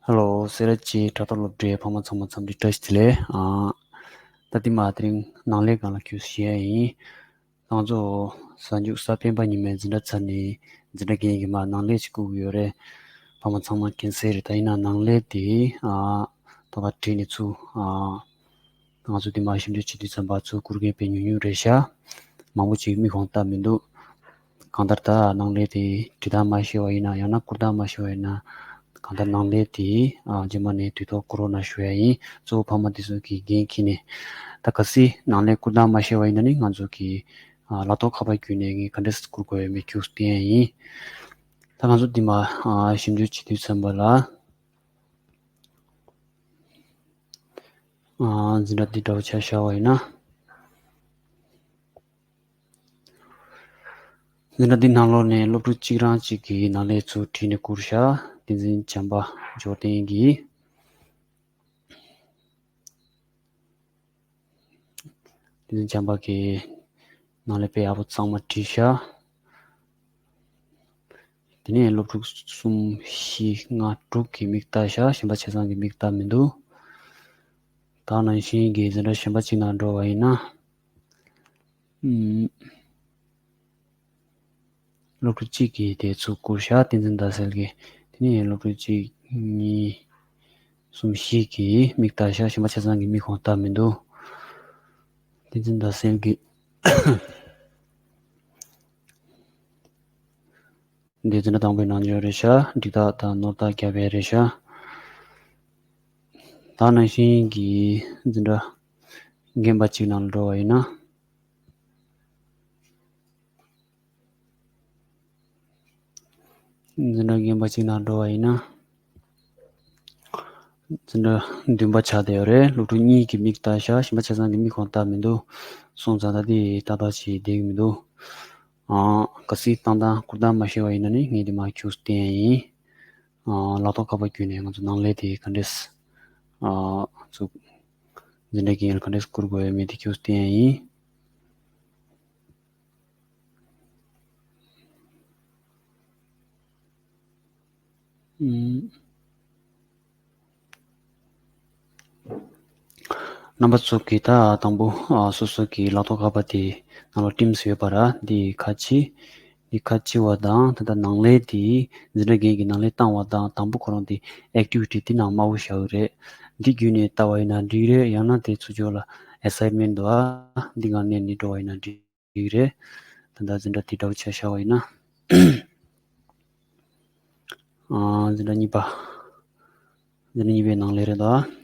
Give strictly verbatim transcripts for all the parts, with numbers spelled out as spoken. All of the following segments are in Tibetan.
ཧེ་ལོ། སེ་ར་བྱེས་དྲ་ཐོག་སློབ་གྲྭའི་ཕ་མ་ཚང་མ་འཚམས་འདྲི་བཀྲ་ཤིས་བདེ་ལེགས། ཨ། ད་འདི་མ་དེ་རིང་ནང་ལས་སྒང་ལ་ཁྱོད་ཞུ་ཡ་ཡིན། ང་ཚོ་གཟའ་མཇུག་གཟའ་སྤེན་པ་ཉི་མའི་འཛིན་གྲྭ་ཚར་ནས་འཛིན་གྲྭ་རྒན་གྱིས་མར་ནང་ལས་ཅིག་བསྐུར་གྱི་ཡོད་རེད། ཕ་མ་ཚང་མ་མཁྱེན་གསལ་རེད། ད་ཡིན་ན་ནང་ལས་དེ་ཨ་ད་ཕར་བྲིས་ནས་ཚུར་ཨ་ང་ཚོ་འདི་མར་ཞིབ་འཇུག་བྱེད་དུས་ཙམ་པ་ཚུར་བསྐུར་མཁན་དཔེ་ཉུང་ཉུང་རེད་ཤག་མང་པོ་ཅིག་མིག་ཧོན་བལྟ་མི་འདུག་གང་ལྟར་ད་ནང་ལས་དེ་འབྲི་སྟངས་མ་ཤེས་པ་ཡིན་ན། ཡང་ན་བསྐུར་སྟངས་མ་ཤེས་པ་ཡིན་ན། གང་ལྟར་ནང་ལས་དེ་ཨ་རྗེས་མ་ནས་དུས་ཐོག་བསྐུར་རོགས་གནང་ཞུ་ཡ་ཡིན། གཙོ་བོ་ཕ་མ་དེ་ཚོ་གིས་འགན་འཁྱེར་ནས། ད་གལ་སྲིད་ནང་ལས་བསྐུར་སྟངས་མ་ཤེས་པ་ཡིན་ན་ནི་ང་ཚོ་གིས་ཨ་ལག་ཐོག་ཁ་པར་བརྒྱུད་ནས་ངས་ག་འདྲས་བསྐུར་དགོས་ཡོད་མེད་ཁྱོད་བསྟན་ཡ་ཡིན། ད་ང་ཚོ་འདི་མར་ཨ་ཞིབ་འཇུག་བྱེད་དུས་ཙམ་པ་ལ། ཨ་འཛིན་གྲྭ་འདི་འདྲ་བོ་ཆ་བཞག་པ་ཡིན་ན། འཛིན་གྲྭ་འདི་ནང་ལོགས་ནས་སློབ་ཕྲུག་གཅིག་རང་གཅིག་གིས་ནང་ལས་ཚུར་བྲིས་ནས་བསྐུར་ཤག་བསྟན་འཛིན་བྱམས་པ་འབྱོར་ལྡན་གྱིས། བསྟན་འཛིན་བྱམས་པ་གིས་ནང་ལས་དཔེ་ཡག་པོ་གཙང་མ་བྲིས་ཤག་དེ་ནས་སློབ་ཕྲུག་གསུམ་བཞི་ལྔ་དྲུག་གིས་མིག་ལྟ་ཤག་གཞན་པ་ཆ་ཚང་གིས་མིག་ལྟ་མི་འདུག་ད་ནང་བཞིན་གྱི་འཛིན་གྲྭ་གཞན་པ་གཅིག་ནང་འགྲོ་བ་ཡིན་ན། ཨུམ། སློབ་ཕྲུག་གཅིག་གིས་དེ་ཚུར་བསྐུར་ཤག་བསྟན་འཛིན་ཟླ་གསལ་གྱིས། དེ་ནས་སློབ་ཕྲུག་གཅིག་གཉིས་གསུམ་བཞི་གིས་མིག་ལྟ་ཤག་གཞན་པ་ཆ་ཚང་གིས་མིག་ཧོན་བལྟ་མི་འདུག་བསྟན་འཛིན་ཟླ་གསལ་གྱིས། འདི་འཛིན་གྲྭ་དང་པོའི་ནང་འཇོག་རེད་ཤག་སྒྲིག་རྟགས་དང་ནོར་རྟགས་བརྒྱབ་ཡས་རེད་ཤག་ད་ནང་བཞིན་གྱི་འཛིན་གྲྭ་རྒན་པ་གཅིག་ནང་འགྲོ་བ་ཡིན་ན། འཛིན་གྲྭ་རྒན་པ་གཅིག་ནང་འགྲོ་བ་ཡིན་ན། འཛིན་གྲྭ་བདུན་པ་ཆགས་བསྡད་ཡོད་རེད། སློབ་ཕྲུག་གཉིས་ཀྱིས་མིག་ལྟ་ཤག་གཞན་པ་ཆ་ཚང་གིས་མིག་ཧོན་བལྟ་མི་འདུག་སོང་ཙང་ད་དེ་ཏག་ཏག་ཅིག་བསྡད་ཀྱི་མི་འདུག་ཨང་། གལ་སྲིད་བཏང་སྟངས་བསྐུར་སྟངས་མ་ཤེས་པ་ཡིན་ན་ནི་ངས་དེ་མར་ཁྱོད་བསྟན་ཡ་ཡིན། ཨང་། ལག་ཐོག་ཁ་པར་བརྒྱུད་ནས་ང་ཚོ་ནང་ལས་དེ་ག་འདྲས། ཨང་། ཚུགས། འཛིན་གྲྭ་རྒན་ལ་ག་འདྲས་བསྐུར་དགོས་ཡོད་མེད་དེ་ཁྱོད་བསྟན་ཡ་ཡིན། ཨུམ། རྣམ་པ་ཚོ་གིས་ད་དང་པོ་ཨ་སོ་སོ་གི་ལག་ཐོག་ཁ་པར་དེ་ནང་ལ་ཊིམ་སི་ཡོད་པ་ར། འདི་ཁ་ཕྱེ། འདི་ཁ་ཕྱེ་བ་དང་། ད་ལྟ་ནང་ལས་དེ་འཛིན་གྲྭ་རྒན་གྱིས་ནང་ལས་བཏང་བ་དང་། དང་པོ་ཁོ་རང་དེ་ཨེག་ཊི་ཝི་ཊི་དེ་ནང་དམར་པོ་བཞག་ཡོད་རེད། འདི་བརྒྱུད་ནས་ལྟ་བ་ཡིན་ན་འགྲིག་རེད། ཡང་ན་དེ་ཚུར་ཕྱོགས་ལ་ཨེ་སའིན་མེན་ཊི་འདུག་ཨ། འདི་སྒང་མནན་ནས་འགྲོ་བ་ཡིན་ན་འགྲིག་རེད། ད་ལྟ་འཛིན་གྲྭ་དེ་འདྲ་བོ་ཆ་བཞག་པ་ཡིན་ན། ཨ། འཛིན་གྲྭ་གཉིས་པ། འཛིན་གྲྭ་གཉིས་པའི་ནང་ལས་རེད་ད།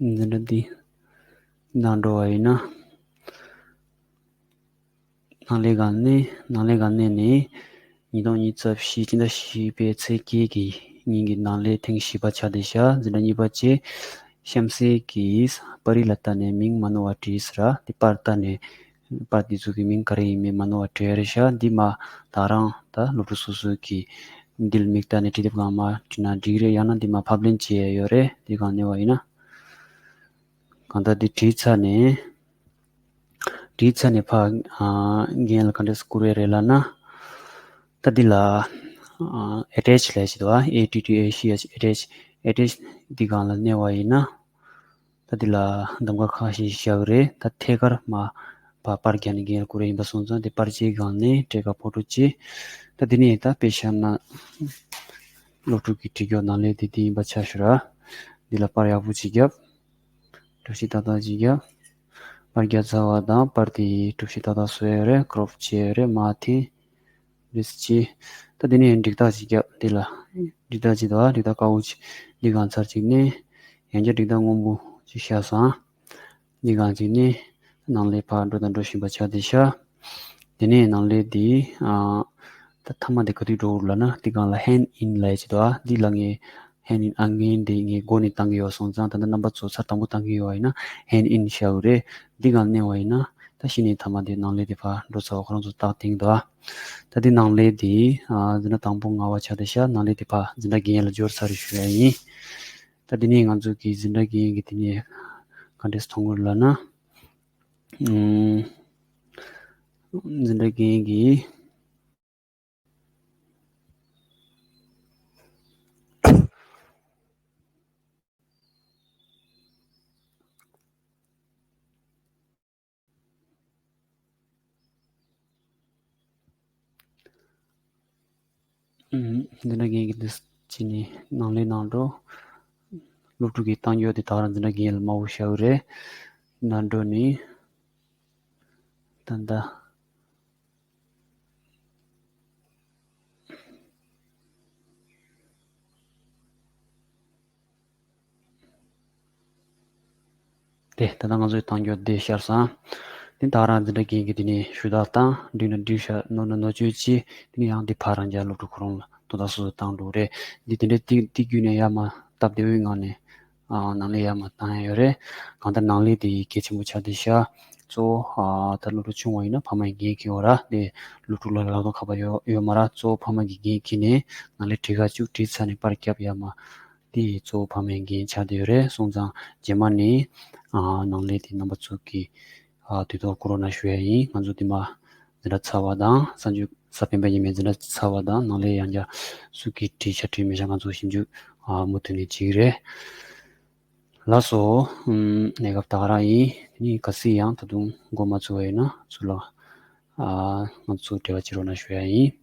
འཛིན་གྲྭ་འདི་ནང་འགྲོ་བ་ཡིན་ན། ནང་ལས་སྒང་མནན། ནང་ལས་སྒང་མནན་ནས། ཉིས་སྟོང་ཉི་ཤུ་རྩ་བཞི་སྤྱི་ཟླ་བཞི་པའི་ཚེས་བརྒྱད་ཀྱི་ཉིན་གྱི་ནང་ལས་ཐེངས་བཞི་པ་ཆགས་བསྡད་ཤག་འཛིན་གྲྭ་གཉིས་པ་བཅས་གཤམ་གསལ་གྱིས་པར་རིས་ལ་བལྟས་ནས་མིང་མ་ནོར་བ་བྲིས་ཟེར་ར། དེ་པར་བལྟས་ནས། པར་དེ་ཚོ་གི་མིང་ག་རེ་ཡིན་མིན་མ་ནོར་བ་བྲིས་ཡ་རེད་ཤག་འདི་མར་ད་རང་ད་སློབ་ཕྲུག་སོ་སོ་གིས་འདི་ལ་མིག་བལྟས་ནས་བྲིས་དེབ་སྒང་མར་བྲིས་ན་འགྲིག་རེད། ཡང་ན་འདི་མར་ཕབ་ལེན་བྱེད་ཡ་ཡོད་རེད། འདི་སྒང་མནན་པ་ཡིན་ན། གང་ལྟར་འདི་བྲིས་ཚར་ནས། བྲིས་ཚར་ནས་ཕར་ཨ་རྒན་ལ་ག་འདྲས་བསྐུར་ཡ་རེད་ལབ་ན། ད་འདི་ལ་ཨ་ཨེ་ཊེཆ་ལབ་ཡ་ཅིག་འདུག་ཨ། ཨེ་ཊི་ཊི་ཨེཆ་ཨེ་ཊེཆ། ཨེ་ཊེཆ་འདི་སྒང་ལ་མནན་པ་ཡིན་ན། ད་འདི་ལ་གདམ་ག་ཁ་ཤས་བཞག་གི་རེད། ད་ཐད་ཀར་མར་ཕར་པར་རྒྱག་ནས་རྒན་ལ་བསྐུར་ཡ་ཡིན་པ་སོང་ཙང་དེ་པར་ཆས་སྒང་ནས་ཊེག་ཨ་ཕོ་ཊོ་བྱས། ད་འདི་ནས་ད་དཔེ་བཞག་ན་སློབ་ཕྲུག་གིས་བྲིས་རྒྱུ་ནང་ལས་དེ་འདི་ཡིན་པ་ཆ་བཞག་ར། འདི་ལ་པར་ཡག་པོ་ཅིག་བརྒྱབ། གྲུ་བཞི་ཏག་ཏག་ཅིག་བརྒྱབ། པར་བརྒྱབ་ཚར་བ་དང་པར་དེ་གྲུ་བཞི་ཏག་ཏག་བཟོ་ཡ་རེད། ཀྲོབ་བྱེད་ཡ་རེད། མར་འཐེན། འདི་ཅི། ད་འདི་ནས་འགྲིག་རྟགས་ཅིག་བརྒྱབ། འདི་ལ་འགྲིག་རྟགས་ཅིག་འདུག་ཨ། འགྲིག་རྟགས་དཀར་པོ་ཅིག་འདི་སྒང་ཚར་ཅིག་མནན། ཡང་བསྐྱར་འགྲིག་རྟགས་སྔོན་པོ་ཅིག་ཤར་སོང་ཨ། འདི་སྒང་ཅིག་མནན། ནང་ལས་ཕར་འགྲོ་དང་འགྲོ་བཞིན་པ་ཆགས་བསྡད་ཤག་དེ་ནས་ནང་ལས་འདི་ཨ། ད་མཐའ་མ་འདི་ག་དུས་འགྲོ་དགོས་ལབ་ན། འདི་སྒང་ལ་ཧེན་ཌི་ཨིན་ལབ་ཡ་ཅིག་འདུག་ཨ། འདི་ལ་ངས་ཧེན་ཌི་ཨིན། ཨ། ངས་འདི་ངས་མགོ་ནས་བཏང་གི་ཡོད་སོང་ཙང་། ད་ལྟ་རྣམ་པ་ཚོ་ཚར་དང་པོ་བཏང་གི་ཡོད་པ་ཡིན་ན་ཧེན་ཌི་ཨིན་ཤར་གི་རེད། འདི་སྒང་མནན་པ་ཡིན་ན། ད་གཞི་ནས་མཐའ་མ་དེ་ནང་ལས་དེ་ཕར་འགྲོ་ཚར་བ་ཁོ་རང་ཚོ་རྟགས་བསྟན་གྱི་འདུག་ཨ། ད་དེ་ནང་ལས་དེ་ཨ་འཛིན་གྲྭ་དང་པོ་ལྔ་པ་ཆགས་བསྡད་ཤག་ནང་ལས་དེ་ཕར་འཛིན་གྲྭ་རྒན་ལ་འབྱོར་ཚར་རེད་ཞུ་ཡ་ཡིན། ད་དེ་ནས་ང་ཚོ་གི་འཛིན་གྲྭ་རྒན་གྱི་དེ་ནས་ག་འདྲས་མཐོང་གི་རེད་ལབ་ན། ཨུམ། འཛིན་གྲྭ་རྒན་གྱིས། ཨུམ། འཛིན་གྲྭ་རྒན་གྱིས་འདི་ཕྱི་ནས་ནང་ལས་གནང་འགྲོ། སློབ་ཕྲུག་གིས་བཏང་རྒྱུ་དེ་ད་ག་རང་འཛིན་གྲྭ་རྒན་ལ་མ་འོ་ཤའུ་རེད། ནང་འགྲོ་ནི། ད་ད། དེ་ད་ལྟ་ང་ཚོའི་གཏམ་རྒྱུད་འདི་ཤར་སོང་། དེ་ད་རང་འཛིན་གྲྭ་རྒན་གྱིས་དེ་ནས་ཞུ་དག་བཏང་། འགྲིག་ན་འགྲིག་ཤག་ནོར་ན་ནོར་བཅོས་བྱས། དེ་ནས་ཡང་འདི་ཕར་རང་རྒྱ་སློབ་ཕྲུག་ཁོ་རང་ལ་དོ་བདག་སོ་སོ་བཏང་འགྲོ་རེད། འདི་དེ་འདྲའི་ཏིག་ཏིག་བརྒྱུད་ནས་ཡར་མར་སྟབས་བདེ་བོའི་ངང་ནས་ཨ་ནང་ལས་ཡར་མར་བཏང་ཡ་ཡོད་རེད། གང་ལྟར་ནང་ལས་དེ་གལ་ཆེན་པོ་ཆགས་བསྡད་ཤག་གཙོ་བོ་ཨ་ད་སློབ་ཕྲུག་ཆུང་བ་ཡིན་ན་ཕ་མ་ཡི་འགན་འཁྱེར་དགོས་ར། དེ་སློབ་ཕྲུག་ལ་ལག་ཐོག་ཁ་པར་ཡོད་ཡོད་མ་ར། གཙོ་བོ་ཕ་མ་གི་འགན་འཁྱེར་ནས་ནང་ལས་བྲིས་ཁ་བཅུག་བྲིས་ཚར་ནས་པར་བརྒྱབ་ཡར་མར། དེ་ཡི་གཙོ་བོ་ཕ་མའི་འགན་ཆགས་བསྡད་ཡོད་རེད། སོང་ཙང་རྗེས་མ་ནས་ཨ་ནང་ལས་དེ་རྣམ་པ་ཚོ་གིས་ཨ་དུས་ཐོག་བསྐུར་རོགས་གནང་ཞུ་ཡ་ཡིན། ང་ཚོ་དེ་མ་འཛིན་གྲྭ་ཚར་བ་དང་། གསར་འཇུག་གཟའ་སྤེན་པ་ཉི་མའི་འཛིན་གྲྭ་ཚར་བ་དང་། ནང་ལས་ཡང་བསྐྱར་སུ་གིས་བྲིས་ཤག་བྲིས་མེད་ཤག་ང་ཚོ་ཞིབ་འཇུག་ཨ་མུ་མཐུད་ནས་བྱེད་ཀྱི་རེད། ལགས་སོ། ཨམ། གནས་སྐབས་ད་ག་རང་ཡིན། དེ་ནས་གལ་སྲིད་ཡང་ད་དུང་འགོ་མ་ཚུགས་པ་ཡིན་ན་ཚུར་ལ་ཨ་ང་ཚོ་འབྲེལ་བ་བྱེད་རོགས་གནང་ཞུ་ཡ་ཡིན།